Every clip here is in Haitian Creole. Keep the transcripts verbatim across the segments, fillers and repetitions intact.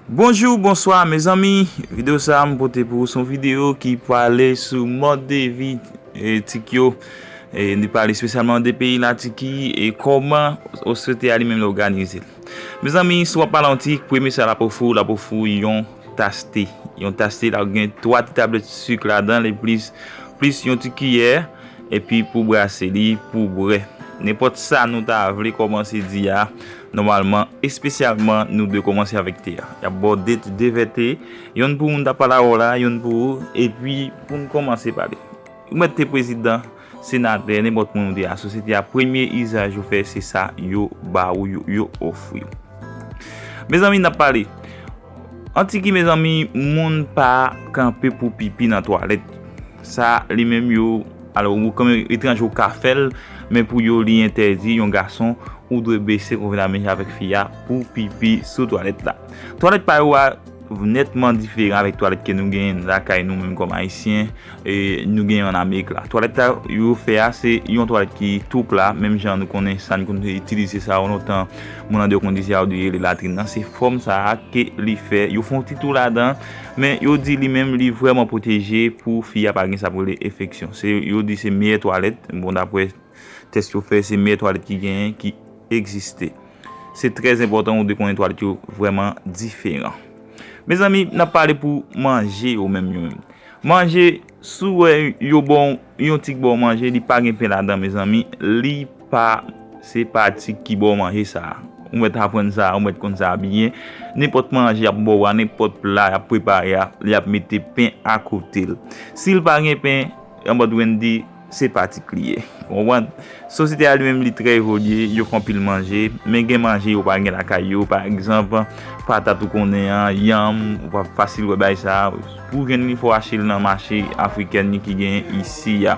Bonjou, bonswa, mezanmi. Videyo sa a m pote pou ou se yon videyo ki pale sou mòd de vi e, Tik yo. E, li pale espesyalman de peyi Latiki e kòman sosyete a li menm l òganize l. Mezanmi, si w ap pale an Tik, premye sa l ap ofri w, l ap ofri w yon tas te. Yon tas te, l ap gen twa ti tablèt sik ladan l, e plis, plis yon ti kiyè, epi pou brase li, pou bwè. Nenpòt sa nou ta vle kòmanse di a, nòmalman, espesyalman, nou dwe kòmanse avèk te a. Y ap ba w de, de vè te, yonn pou moun t ap pale avè w la, yonn pou ou, epi pou n kòmanse pale. Ou mèt te prezidan, senatè, nenpòt moun ou te a sosyete a, premye izaj yo fè, se sa yo ba ou, yo, yo ofri w. Mezanmi, n ap pale. An Tiki, mezanmi, moun pa kanpe pou pipi nan twalèt. Sa, li menm, yo, alò, ou kòm etranje, ou ka fè l, men pou yo, li entèdi, yon gason, ou dwe bese konvenabl avèk fi a pou pipi sou twalèt la. Twalèt pa yo a nètman diferan avèk twalèt ke nou genyen lakay nou menm kòm Ayisyen, e, nou genyen ann Amerik la. Twalèt la yo fè a, se yon twalèt ki tou pla, menm jan nou konnen sa, nou konn itilize sa yo lontan, moun an deyò konn di se a yo di rele latrin nan, se fòm sa a ke li fè. Yo fè yon ti twou ladan, men yo di li menm li vrèman pwoteje pou fi a pa gen sa pou rele enfeksyon. Se, yo di se meyè twalèt, bon, daprè tès yo fè, se meyè twalèt ki genyen, ki egziste. Se trè enpòtan ou dwe konnen twalèt yo vrèman diferan. Mezanmi, n ap pale pou manje yo menm yo menm. Manje, si w wè yo ba w yon Tik ba w manje, li pa gen pen ladan, mezanmi, li pa, se pa Tik ki ba w manje sa a. Ou mèt aprann sa a, ou mèt konn sa a byen. Nenpòt manje y ap ba w a, nenpòt pla y ap prepare a, y ap mete pen akote l. Si l pa gen pen, anba Wendy, se pa Tik li ye. Konprann? Sosyete a li menm li trè evolye, yo fè anpil manje, men gen manje yo pa gen lakay yo, pa egzanp, patat ou konnen an, yanm, ou pa fasil wè bagay sa a. Pou w jwenn li, fò w achte l nan mache afrikèn ki gen isi a.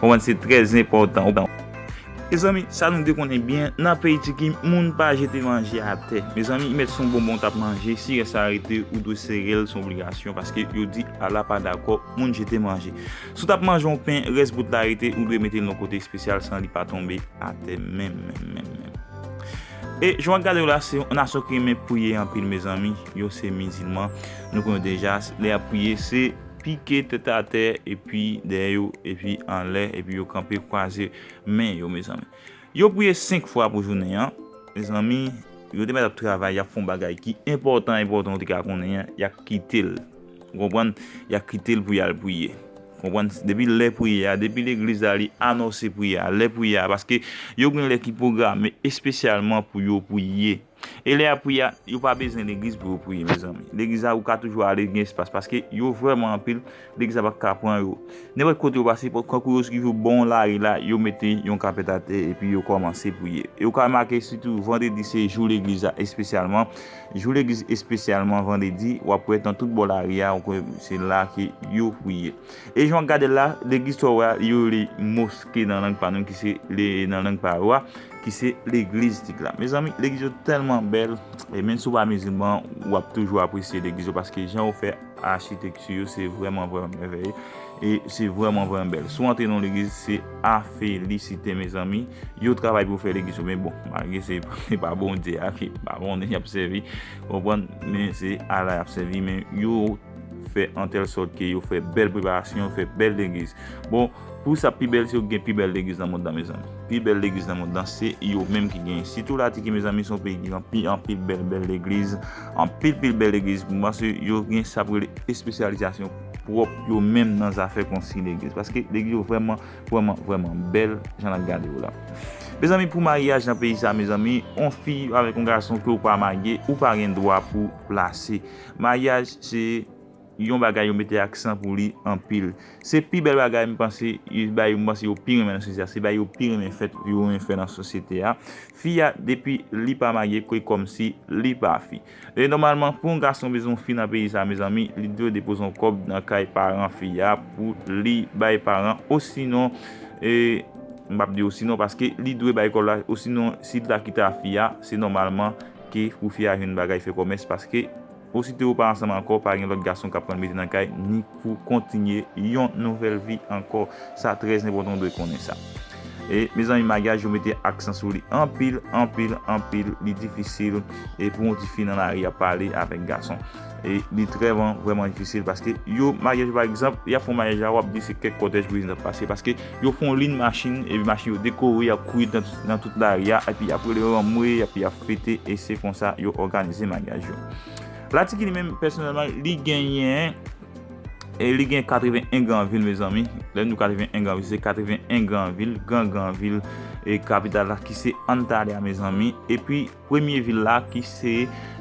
Konprann? Se trè enpòtan. Mezanmi, sa nou dwe konnen byen, nan peyi Tiki, moun pa jete manje atè. Mezanmi, mèt se yon bonbon w t ap manje, si rès la rete, ou dwe sere l, se yon obligasyon, paske yo di, Allah pa dakò, moun jete manje. Si w t ap manje yon pen, rès bout la rete, ou dwe mete l yon kote espesyal san li pa tonbe atè menm, menm, menm, menm. E jan w ap gade yo la, se yon nasyon ki renmen priye anpil, mezanmi. Yo se mizilman. Nou konnen deja, lè y ap priye, se pike tèt atè, epi dèyè yo, epi anlè, epi yo kanpe kwaze men yo, mezanmi. Yo priye senk fwa pou jounen an, mezanmi, yo te mèt ap travay, y ap fè yon bagay ki enpòtan, enpòtan, ou te ka konnen an, y ap kite l. Ou konprann? Y ap kite l pou y al priye. Konprann? Depi lè priye a, depi legliz la li anonse priye a, lè priye a, paske yo gen lè ki pwograme espesyalman pou yo priye. E lè y ap priye a, yo pa bezwen legliz pou yo priye, mezanmi. Legliz la, ou ka toujou ale, gen espas, paske yo vrèman anpil, legliz la pa ka pran yo. Nenpòt kote yo pase, kankou yo swiv yo bon lari la, yo mete yon kapèt atè epi yo kòmanse priye. E ou ka remake sitou vandredi se jou legliz la espesyalman. Jou legliz espesyalman vandredi, w ap wè nan tout bò lari a, ou kwè se la ke yo priye. E jan w ap gade l la, legliz sa w wè a, yo rele moske nan lang pa nou, ki se le, nan lang pa yo a, ki se legliz Tik la. Mezanmi, legliz yo tèlman bèl, e menm si w pa mizilman, w ap toujou apresye legliz yo, paske jan yo fè achitekti yo, se vrèman, vrèman mèvèye. E se vrèman, vrèman bèl. Si w antre nan yon legliz, se a felisite, mezanmi. Yo travay pou fè legliz yo, men bon, malgre se, se pa Bondye a, ki pa Bondye y ap sèvi, konprann, men se Allah y ap sèvi, men yo fè an tèl sòt ke yo fè bèl preparasyon, yo fè bèl legliz. Bon, pou sa pi bèl, se yo ki gen pi bèl legliz nan mond lan, mezanmi. Pi bèl legliz nan mond lan, se yo menm ki genyen. Sitou Latiki, mezanmi, se yon peyi ki gen anpil, anpil bèl, bèl legliz, anpil, pil bèl legliz. Mwen panse yo gen sa pou rele espesyalizasyon pwòp yo menm nan zafè konstwi legliz. Paske legliz yo vrèman, vrèman, vrèman bèl, jan n ap gade yo la. Mezanmi, pou maryaj nan peyi sa, mezanmi, yon fi avèk yon gason ke w pa marye, ou pa gen dwa pou plase. Maryaj, se yon bagay yo mete aksan pou li anpil. Se pi bèl bagay, m panse, yo, bagay yo, m panse yo pi renmen nan sosyete a. Se bagay yo pi renmen fèt, yo renmen fè nan sosyete a. Fi a, depi li pa marye, se kòmsi li pa fi. E nòmalman, pou yon gason bezwen yon fi nan peyi sa, mezanmi, li dwe depoze yon kòb nan kay paran fi a pou li bay paran, osinon, e, m p ap di osinon, paske li dwe bay kòb la, osinon, si l ta kite a fi a, se nòmalman ke pou fi a jwenn bagay fè kòmès, paske osito yo pa ansanm ankò, pa gen lòt gason k ap pran l mete nan kay, ni pou kontinye yon nouvèl vi ankò. Sa trè enpòtan, w dwe konnen sa. E mezanmi, maryaj yo mete aksan sou li anpil, anpil, anpil. Li difisil e pou yon tifi nan lari ap pale avèk gason. E li trè vrèman, vrèman difisil paske yo maryaj, pa egzanp, y ap fè yon maryaj la, w ap di se kèk kòtèj prezidan ap pase paske yo fè yon liy machin epi machin yo dekore, y ap kouri nan, nan tout lari a epi y ap rele ranmwe epi y ap fete e se konsa yo òganize maryaj yo. Latiki li menm pèsonèlman li genyen e li gen katreven en gran vil, mezanmi. Lè nou katreven en gran vil, se katreven en gran vil, gran gran vil e kapital la ki se Antalya, mezanmi. Epi premye vil la ki se,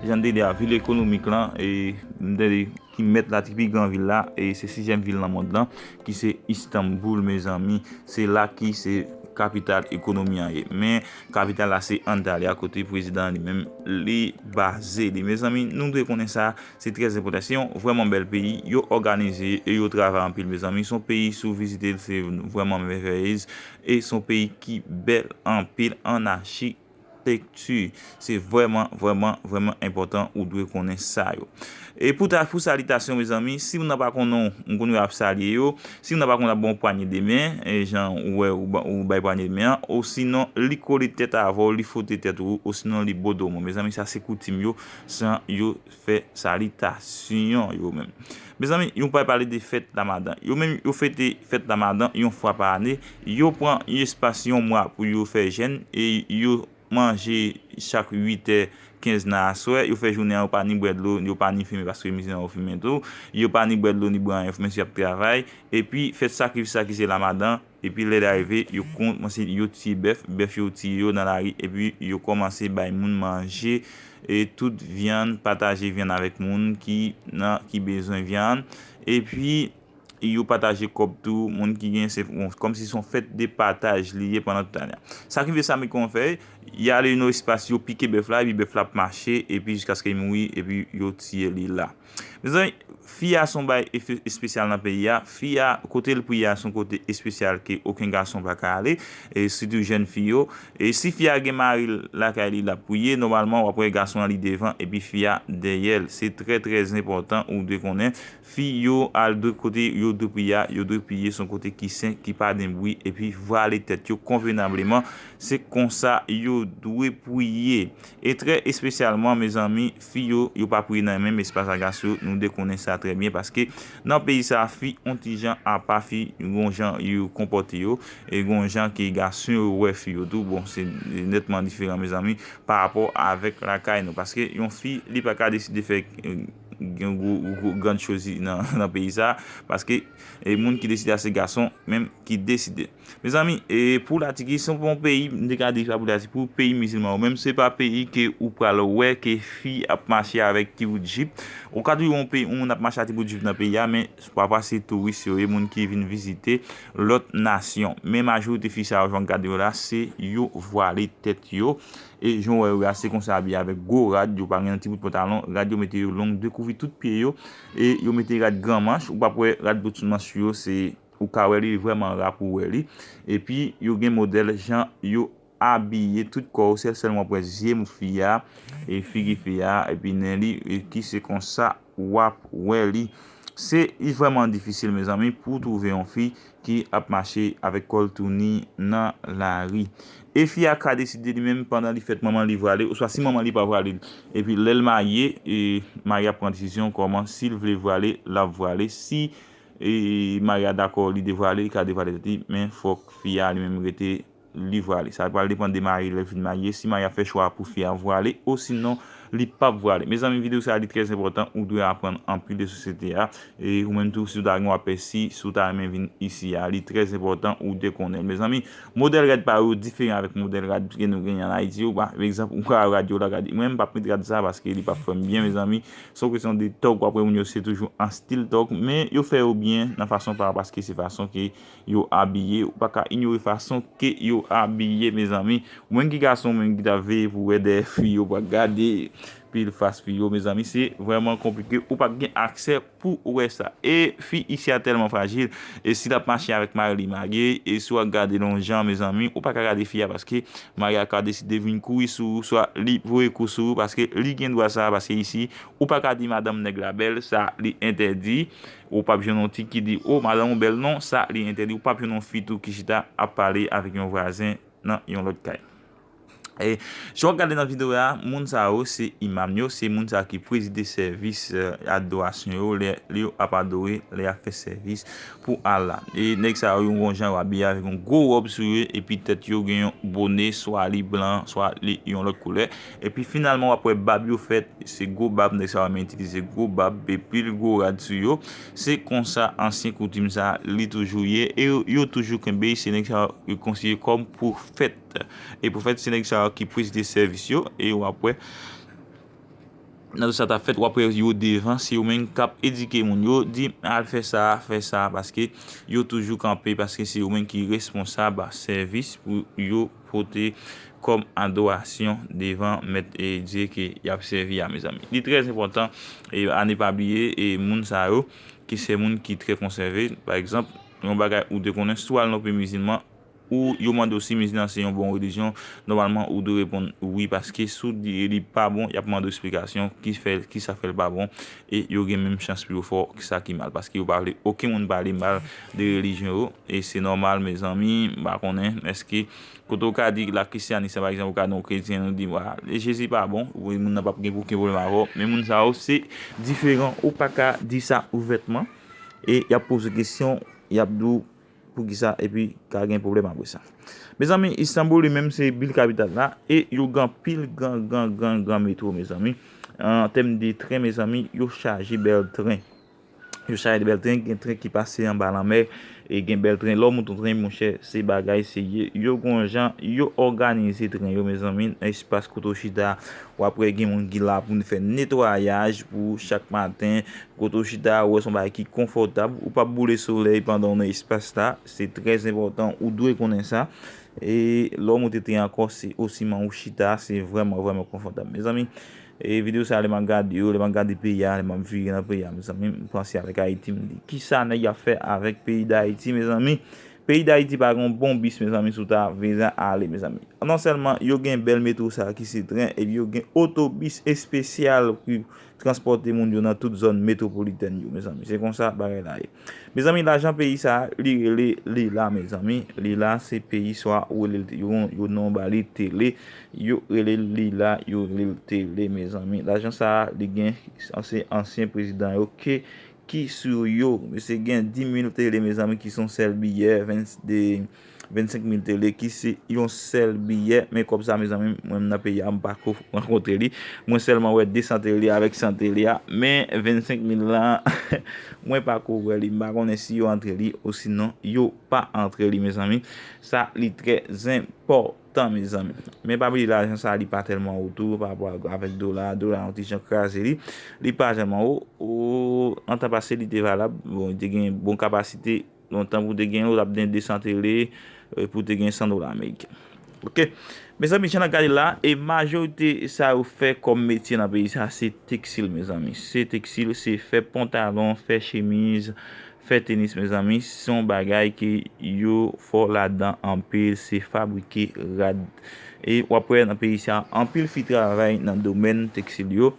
jan de di a, vil ekonomik lan, e m tande ki mèt la, ki pi gran vil la, e se sizyèm vil nan mond lan, ki se Istanbul, mezanmi. Se la ki se kapital ekonomi an ye. Men kapital la se Antalya, kote prezidan an li menm li baze li. Mezanmi, nou dwe konnen sa, se trè enpòtan. Se yon vrèman bèl peyi, yo òganize e yo travay anpil, mezanmi. Se yon peyi, si w vizite l, se vrèman mèvèyez. E se yon peyi ki bèl anpil an achitekti. Se vrèman, vrèman, vrèman enpòtan, ou dwe konnen sa yo. E pou ta, pou salitasyon, mezanmi, si moun nan pa konnen w, m konnen yo ap salye yo. Si moun nan pa konnen, ap ba w pwanye de men, e jan ou wè, ou ba, ou bay pwanye de men an, osinon li kole tèt avè w, li fwote tèt ou, osinon li bodo w. Mezanmi, sa se koutim yo, jan yo fè salitasyon yo menm. Mezanmi, yo pa pale de fèt Lamadan. Yo menm, yo fete fèt Lamadan yon fwa pa ane. Yo pran yon espas yon mwa pou yo fè jèn e yo manje chak uit è kenz nan aswè. Yo fè jounen an, yo pa ni bwè dlo, yo pa ni fimen paske mizilman yo fimen tou. Yo pa ni bwè dlo, ni bwè anyen, yo fimen si y ap travay. Epi fèt sakrifis la ki se Lamadan. Epi lè l rive, yo kòmanse, yo tiye bèf, bèf yo tiye yo nan lari, epi yo kòmanse bay moun manje, e tout vyann, pataje vyann avèk moun ki nan, ki bezwen vyann. Epi yo pataje kòb tou, moun ki gen, se, bon, kòmsi se yon fèt de pataj li ye pandan tout ane a. Sakrifis sa, men kòman fè, y ale nan espas, yo pike bèf la, epi bèf la ap mache, epi jiskaske li mouri, epi yo tiye li la. Mezanmi, fi a se yon bagay efe-, espesyal nan peyi a. Fi a, kote l priye a, se yon kote espesyal ke okenn gason pa ka ale, e sitou jèn fi yo. E si fi a gen mari l lakay li, l ap priye, nòmalman, w ap wè gason an li devan, epi fi a dèyè l. Se trè, trè enpòtan, ou dwe konnen. Fi yo al dwe kote yo dwe priye a, yo dwe priye se yon kote ki sen, ki pa gen bri, epi vwale tèt yo konvenableman. Se konsa yo dwe priye. E trè espesyalman, mezanmi, fi yo, yo pa priye nan menm espas a gason yo. Nou dwe konnen sa trè byen, paske nan peyi sa, fi on ti jan apa, fi gon jan yo konpòte yo, e gon jan ke gason yo wè fi yo tou. Bon, se nètman diferan, mezanmi, pa rapò avèk lakay nou. Paske yon fi, li pa ka deside fè, e, gen gwo, gwo, gwo, grann choz nan, nan peyi sa, paske, e, moun ki deside a se gason menm ki deside. Mezanmi, e pou Latiki, se yon peyi, m te ka di sa pou Latiki, pou peyi mizilman yo menm, se pa peyi ke ou pral wè ke fi ap mache avèk ti bout jip. Ou ka toujou wè yon peyi, yon moun ap mache ak ti bout jip nan peyi a, men pafwa se touris yo ye, moun ki vin vizite lòt nasyon. Men majorite fi sa yo, jan w gade yo la, se yo vwale tèt yo. E jan w wè yo a, se konsa abiye avèk gwo rad, yo pa gen yon ti bout pantalon, rad yo mete yo long, dekouvri tout pye yo, e yo mete rad gran manch, ou p ap wè rad bout sou manch yo, se ou ka wè li, li vrèman ra pou w wè li. Epi, yo gen modèl jan yo abiye tout kò yo, sèl, sèlman w ap wè zye fi a, e figi fi a, epi nen li, e ki se konsa w ap wè li. Se, li vrèman difisil, mezanmi, pou w twouve yon fi ki ap mache avèk kò l touni nan lari. E fi a ka deside li menm pandan li fèt manman li vwale, oswa si manman li pa vwale l. Epi lè l marye, e mari a pran desizyon kòman, si l vle vwale, l ap vwale. Si e mari a dakò li devwale, li ka devwale tèt li, men fòk fi a li menm rete li vwale. Sa pral depann de mari lè l fin marye, si mari a fè chwa pou fi a vwale, osinon li p ap vwale. Mezanmi, videyo sa a li trè enpòtan, ou dwe aprann anpil de sosyete a. E ou menm tou, si w ta gen yon apèsi, si w ta renmen vin isi a, li trè enpòtan, ou dwe konnen l. Mezanmi, modèl rad pa yo diferan avèk modèl rad ke nou genyen an Ayiti yo. Pa egzanp, ou ka wè rad yo la, gade. Mwen, m p ap met rad sa paske li p ap fè m byen, mezanmi. Se yon kesyon de tòg, w ap wè moun yo se toujou an stil tòg, men yo fè yo byen nan fason pa yo, paske se fason ke yo abiye. Ou pa ka inyore fason ke yo abiye, mezanmi. Ou menm ki gason, ou menm ki t ap veye pou wè dèyè fi yo, pa gade pil fas fi yo, mezanmi, se vrèman konplike. Ou p ap gen aksè pou ou wè sa. E fi isi a tèlman frajil. E si l ap mache avèk mari li, mari, e si w ap gade l yon jan, mezanmi, ou pa ka gade fi a paske mari a ka deside vin kouri sou ou, swa li voye kou sou ou, paske li gen dwa sa, paske isi, ou pa ka di madanm nèg la bèl, sa li entèdi. Ou p ap jwenn yon ti ki di, o, madanm ou bèl non, sa li entèdi. Ou p ap jwenn yon fi tou ki chita ap pale avèk yon vwazen nan yon lòt kay. E, jan w ap gade nan videyo a, moun sa yo se imam yo, se moun sa yo ki prezide sèvis, eh, adorasyon yo, lè, lè yo ap adore, lè y ap fè sèvis pou Allah. E nèg sa yo, yon jan yo abiye avèk yon gwo wòb sou yo, epi tèt yo gen yon bone, swa li blan, swa li yon lòt koulè. Epi finalman, w ap wè bab yo fèt, se gwo bab, nèg sa yo renmen itilize gwo bab, epi pil gwo rad sou yo. Se konsa ansyen koutim sa, li toujou ye, e yo, yo toujou kenbe, se nèg sa yo konsidere kòm pwofèt. E pwofèt se nèg sa yo ki prezide sèvis yo, e w ap wè, nan tout sa t ap fèt, w ap wè yo devan, se yo menm k ap edike moun yo, di, al fè sa, fè sa, paske yo toujou kanpe, paske se yo menm ki responsab sèvis pou yo pote kòm adorasyon devan Mèt e Dye ke y ap sèvi a, mezanmi. Li trè enpòtan, e, a ne pa bliye, e, moun sa yo, ki se moun ki trè konsève, pa egzanp, yon bagay ou te konnen, si w al nan peyi mizilman, ou yo mande w si mizilman se yon bon relijyon, nòmalman ou dwe reponn wi, paske si w di li pa bon, y ap mande w eksplikasyon ki fè, ki sa fè l pa bon, e yo gen menm chans pou yo fè w sa ki mal, paske yo pa vle okenn moun pale mal de relijyon yo, e se nòmal, mezanmi, m pa konnen, èske kote w ka di la kristyanis, pa egzanp, ou ka di yon kretyen, ou di, wa, Jezi pa bon, ou moun nan p ap gen okenn pwoblèm avè w, men moun sa yo se diferan, ou pa ka di sa ouvètman, e y ap poze w kesyon, y ap di w, poukisa, epi ka gen pwoblèm apre sa. Mezanmi, Istanbul li menm se vil kapital la, e yo gen anpil gran, gran, gran, gran metwo, mezanmi. An tèm de tren, mezanmi, yo chaje bèl tren. Yo chaje bèl tren, gen tren ki pase anba lanmè, e gen bèl tren. Lè w monte yon tren, monchè, se bagay serye. Yo gen yon jan, yo òganize tren yo, mezanmi, nan espas kote w chita, w ap wè gen moun ki la pou fè netwayaj pou chak maten, kote w chita, ou wè se yon bagay ki konfòtab, ou p ap boule solèy pandan w nan espas la, se trè enpòtan, ou dwe konnen sa. E lè w monte tren ankò, se osiman ou chita, se vrèman, vrèman konfòtab. Mezanmi, e videyo sa a, lè m ap gade yo, lè m ap gade peyi a, lè m ap vire nan peyi a, mezanmi, m panse avèk Ayiti, m di, kisa nèg y ap fè avèk peyi Dayiti, mezanmi? Peyi Dayiti pa gen yon bon bis, mezanmi, si w ta bezwen ale, mezanmi. Non sèlman yo gen bèl metwo sa a ki se tren, epi yo gen otobis espesyal ki transpòte moun yo nan tout zòn metwopolitèn yo, mezanmi. Se konsa bagay la ye. Mezanmi, lajan peyi sa a, li rele lila, mezanmi. Lila, se peyi swa ou rele l, yo, yo non ba li tele, yo rele l lila, yo rele l tele, mezanmi. Lajan sa a, li gen, se ansyen prezidan yo ke, ki sou yo. Mesye gen dis mil tele, mezanmi, ki se yon sèl biyè, vennde, vennsenk mil tele, ki se yon sèl biyè. Men kòb sa, mezanmi, mwen menm nan peyi a, m pako rankontre li. Mwen sèlman wè de san tele avèk san tele a. Men vennsenk mil la, mwen pako wè li. M pa konnen si yo antre li, osinon yo pa antre li, mezanmi. Sa, li trè enpòtan, mezanmi. Men pa bliye, lajan sa, li pa tèlman wo tou, pa rapò avèk dola. Dola yon ti jan kraze li. Li pa tèlman wo. O, an tan pase, li te valab. Bon, li te gen bon kapasite. Lontan pou te gen, ou t ap gen de san tele, e, pou te gen san dola ameriken. Oke. Mezanmi, jan n ap gade la, e majorite sa yo fè kòm metye nan peyi sa, se teksil, mezanmi. Se teksil, se fè pantalon, fè chemiz, fè tenis, mezanmi. Se yon bagay ke yo fò ladan anpil, se fabrike rad. E w ap wè nan peyi sa, anpil fi travay nan domèn teksil yo.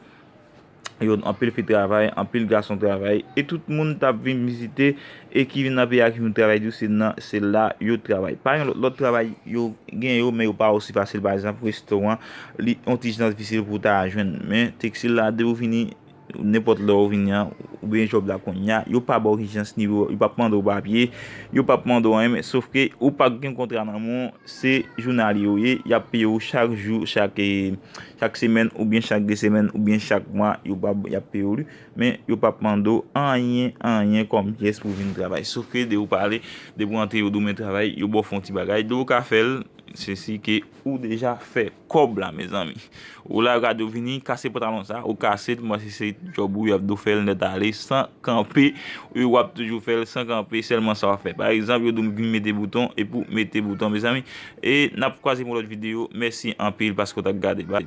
Yo anpil fi travay, anpil gason travay, e tout moun t ap vin vizite e ki vin nan peyi a ki vin travay tou, se nan, se la yo travay. Pa gen lòt, lòt travay yo gen yo, men yo pa osi fasil. Pa egzanp, restoran, li yon ti jan difisil pou w ta jwenn. Men teksil la, depi w vini, nenpòt lè w vini an, oubyen jòb la kounye a, yo pa ba w ijans nivo, yo p ap mande w papye, yo p ap mande w anyen, men sof ke ou pa gen kontra nan men w, se jounalyè w ye, y ap peye w chak jou, chak, e, chak semèn oubyen chak de semèn oubyen chak mwa, yo p ap, y ap peye w li. Men yo p ap mande w anyen, anyen kòm pyès pou w vin travay. Sof ke depi w pale, depi w antre yo domèn travay, yo ba w fè yon ti bagay. Depi w ka fè l, se si ke ou deja fè kòb la, mezanmi. Ou la, gade w vini, kase pantalon sa, ou kase l, mwen se, se djòb ou, y ap di w fè l nèt ale, san kanpe, e w ap toujou fè l san kanpe, sèlman sa w ap fè. Pa egzanp, yo di w vin mete bouton, epi w mete bouton, mezanmi. E n ap kwaze pou yon lòt videyo. Mèsi anpil paske w t ap gade. Bye.